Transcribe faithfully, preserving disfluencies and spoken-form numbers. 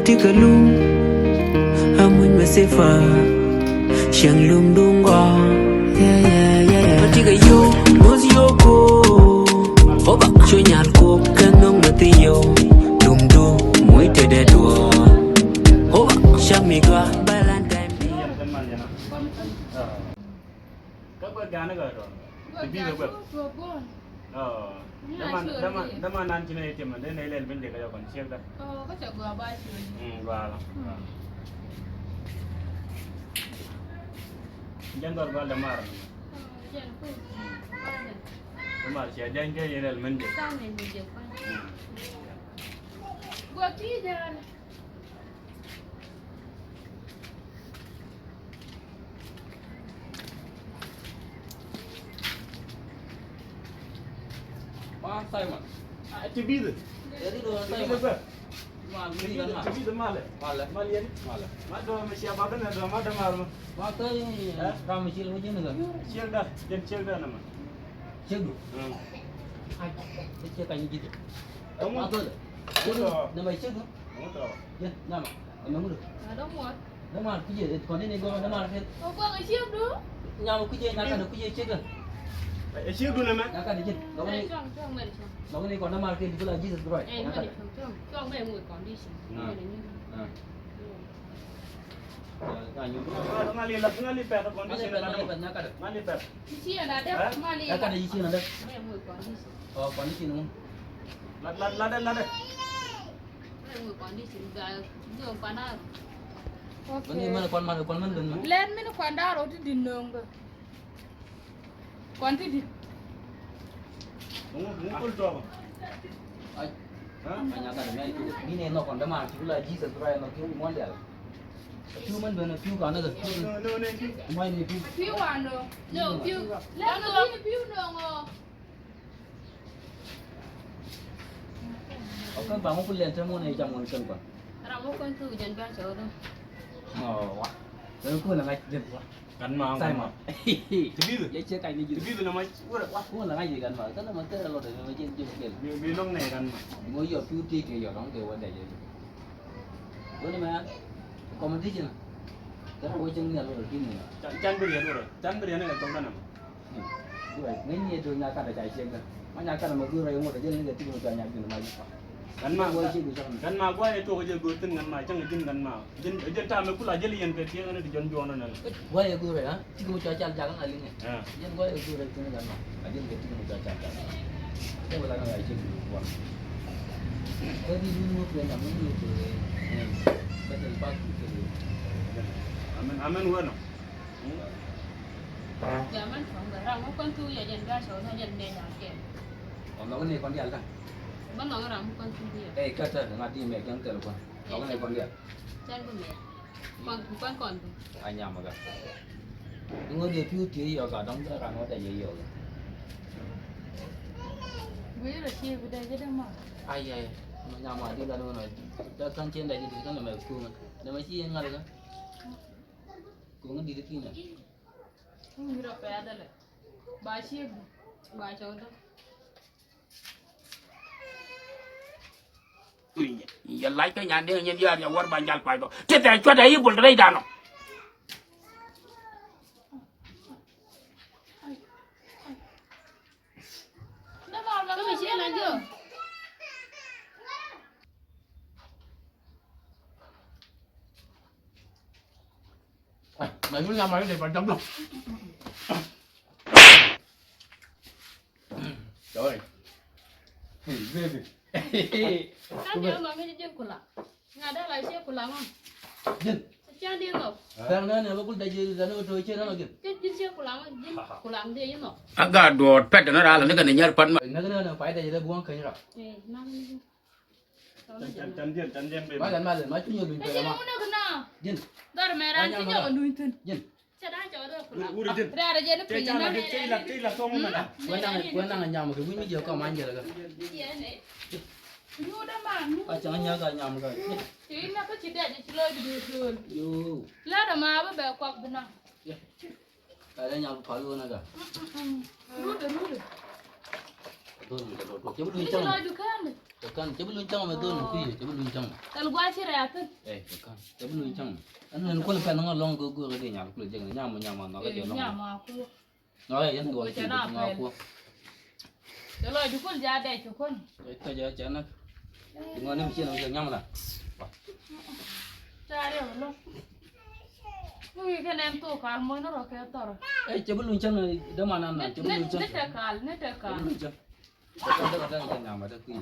Ti kɛ lum a muc mɛ sifa. Cieŋ lum duŋ gɔaa. Yeah, yeah, yeah. Ti kɛ yo muth yo ko. Oba cu nyal ko kɛ nhɔŋ mɛ thi yo. Dum dum muc te dɛ duɔ. Oba ca mi gɔaa Valentine. Kä guɛk ganɛ kɛ tɔ. Ti bi kɛ guɛk. Ɔ. Dama dama dama nan ci nɛ tiɛm dee nɛ lɛl bin de kɛ jɔ kɔn ciek da. Ɔ, kä cɛ gua ba ci. Mm, gua la. Jɛn dɔr gua da mar. Ɔ, jɛn ku. Mar cia jɛn kɛ yɛ lɛl min de. Kan ne mi de kɔn. Gua ti jɛn. Ma Simon. Ti bidhi. Ti bidhi bä. Ti bidhi malɛ. Malɛ. Malɛ. Malɛ. Ma dɔ̱ mi cia ba bä nɛ dɔ̱ ma dɔ̱ mal ma. Ma tɔ̱ ram mi cil wä ji̱n kɛ. Ciek da. Jɛn ciek da na ma. Ciek du. Ai. Ciek ka ni ji̱ du. Ma tɔ̱. Nɛ ma ciek du. Jɛn nama. Ɛmɛ ŋut. Dämaar kucɛ kɔn ni gɔmɛ dämaar kɛn. Nyam kucɛ nyakadɛ kucɛ ciek kɛ. Ɛ ciek du nɛmɛ. Nyakadɛ jɛn. Lɔkɛ ni kɔn dämaar kɛn ti kula Jesus Christ. Nyakadɛ. Ŋali la ŋali pɛt kɔn ni ciek kɛ. Ŋali pɛt. Nyakadɛ yi ciek na dɛ. Ɔ kɔn ni ciek na ŋun. Lat lat lat lat. Lɛn mini kuan da̱r ɔ ti di̱t nööŋ bä. Kuan ti di̱t. Ai. Ai, nyakadɛ mɛ, mi nɛ nhɔk kɔn dämaar ci la Jesus Christ nhɔk ki ŋuɔ̱n dial. Piu mɛn ben piu kan nä kɛ. Muay ni piu. Piu wan nööŋ. Nööŋ piu. Lɛn nööŋ piu nööŋ ɔ. Ɔ kɛn ba ŋɔ ku lɛn te mɔ nɛ jam ŋɔn kɛn ba. Ram mɔ kɔn thuk jɛn ba cɔw dɔ. Ɔ wa. Kɛn ku na ŋa̱c jɛn wa. Kan ma Simon. Ti bi. Yɛ cɛ ka̱ny ni ji̱. Ti bi na ma wurɛ wa. Ku na ŋa̱c jɛ kan ma. Kɛn ma kɛn lɔ dɛ ma jɛn jɛn kɛl. Bi bi lɔŋ nɛ kan ma. Mɔ yɔ piu ti kɛ yɔ lɔŋ kɛ wa dɛ jɛ. Wuni mɛ competition. Kɛn wä cieŋ ni a lɔr kini. Can bi riɛn wurɛ. Can bi riɛn ni kɛ tɔŋ kan ma. Ŋäcni ɛ do̱r nyakatdä ca ciekdä. Ma nyakatdä mɛ go̱o̱r rɛy ŋot ɛ jɛl ni kɛ tik mɛ cua nyak ji̱n ma ji̱. Ɣän ma guay ɛ tuɔk ɛ jɛl go̱o̱r thi̱n ɣän ma cäŋ ɛ ji̱n ɣän ma. Ji̱n ɛ jɛl ta̱a̱ mɛ kula jɛl yɛn kɛ tiek ɣän ɛ ti jɔ̱n juɔ̱ɔ̱n ɣän ɛ. Guay ɛ go̱o̱r ɛ ha tik mɛ cua cal jak ɣän a liŋ ɛ. Jɛn guay ɛ go̱o̱r ɛ thi̱n ɣän ma a jɛl kɛ tik mɛ cua cal jak. Ɛ wala ɣän a ciek go̱o̱r guay. Ɛ di duun ŋot kɛ nyam ŋot kɛ. Bɛ tɛl bak kɛ. Amen amen wänɔ. Jaman tuɔŋ bɛ ram ŋɔ kɔn thuk yɛ jɛn bɛ a cɔw nɔ jɛn mɛ ja̱a̱ŋ kɛn. Ɔ nɔk ni kɔn dial kan. Bä nɔk ram kɔn thuk yɛ. Ɛ kä tɛ ŋa di mɛ kɛn thil kɔn. Nɔk ni kɔn dial. Cɛn bi mɛ. Kɔn kɔn kɔn bi. A nyam ga. Di ŋɔ di piu ti yɔ ka dɔŋ bɛ ram ŋɔ dɛ yɛ yɔ. Guir a ci bi dɛ jɛ dɛ ma. Ay ay. Ma nyam a di la ni ŋɔ. Da kan cɛn dɛ jɛ di kan mɛ ku ŋɔ. Dɛ ma ci yɛ ŋar ga. Kuŋ di̱t ki̱n ɛ. Kuŋ di̱t ɔ pɛ̈ɛ̈dɛ lɛ. Ba ciek du. Ba cɔwdä. Yɛ lac kä nyan diɛn nyin diaal yɛ wär ba jal kuac bä. Ti thɛɛ cuat ɛ i̱ bul rɛy danɔ. Mày muốn làm mày để mà chống lục. Trời ơi. Kä diɛ ŋɔk ŋi̱c ji̱n kula. Ŋa̱ dee la ciek kula ŋɔk. Ji̱n. Ciek diɛ ŋɔk. Tɛ̈r nɛn ɛ bä kul dɛ ji̱ dɛ ni wä to̱ ciek nɛn ŋɔk ji̱n. Ji̱n ciek kula ŋɔk ji̱n kula ŋɔk dee ji̱ ŋɔk. A gaat duɔɔt pɛt dɛn ɛ raal ɛ ni kɛn ɛ nyɛr pan ma. Näk nɛn ɛ pay dɛ ji̱ dee buɔ̱ŋ kɛny rɔ. Ɛ, näk nɛn. Can, can, can diɛn, can diɛn bɛ. Ma lɛn, ma lɛn, ma cuny ɔ luny pɛn ma. Ji̱n. Dar mɛ ran ci nyɔk ɔ luny thin. Ji̱n. Cɛ daa cɔɔr ɔ kula. Wuri ji̱n. Raa rɛ jɛ ni piny na. Cɛ la, cɛ la tɔŋ mɛ na. Kuɛ naŋ, kuɛ naŋ nyam kɛ wi̱ny mi jiɛ kɔ ma nyɛl kɛ. Jiɛ ni. Nyu da ma nu. A cɛ nyam kɛ nyam kɛ. Ci na kä ci dɛ ci lɔ di bi tol. Yo. La da ma bɛ bɛ kɔk bi na. Ka dɛ nyam pa lo na kɛ. Rude, rude. Dol mi kɛ dol. Kɛ bu du cɛ. Ci lɔ du kɛ ni. Cɛ kan, cɛ bi luny cäŋ mɛ dhol mɛ kui̱, cɛ bi luny cäŋ mɛ. Thil gua̱a̱ ci rɛ̈ɛ̈k thi̱n. Ɛ, cɛ kan, cɛ bi luny cäŋ mɛ. Ɛn ɛn kuäl pɛn ŋɔ lɔŋ go̱o̱k go̱o̱k kɛ nyal kulɛ jek ni nyam mɔ nyam mɔ nhɔk kɛ jɛ lɔŋ. Nyam mɔ akuɔ. Nɔ ɛ yɛn guɔ cɛ na pɛl. Cɛ lɔc di kul ja dɛc kɛ kun. Cɛ cɛ cɛ na. Di ŋɔ ni mi cien mi cɛ nyam la. Ca riɛw lɔ. Kui̱ kɛ nɛn thok kal mɔc ni rɔ kɛ thɔr. Ɛ cɛ bi luny cäŋ däman nan nan cɛ bi luny cäŋ. Ni tɛ kal, ni tɛ kal. Cɛ bi luny cäŋ. Cɛ kal däk däk cɛ nyam däk kui̱.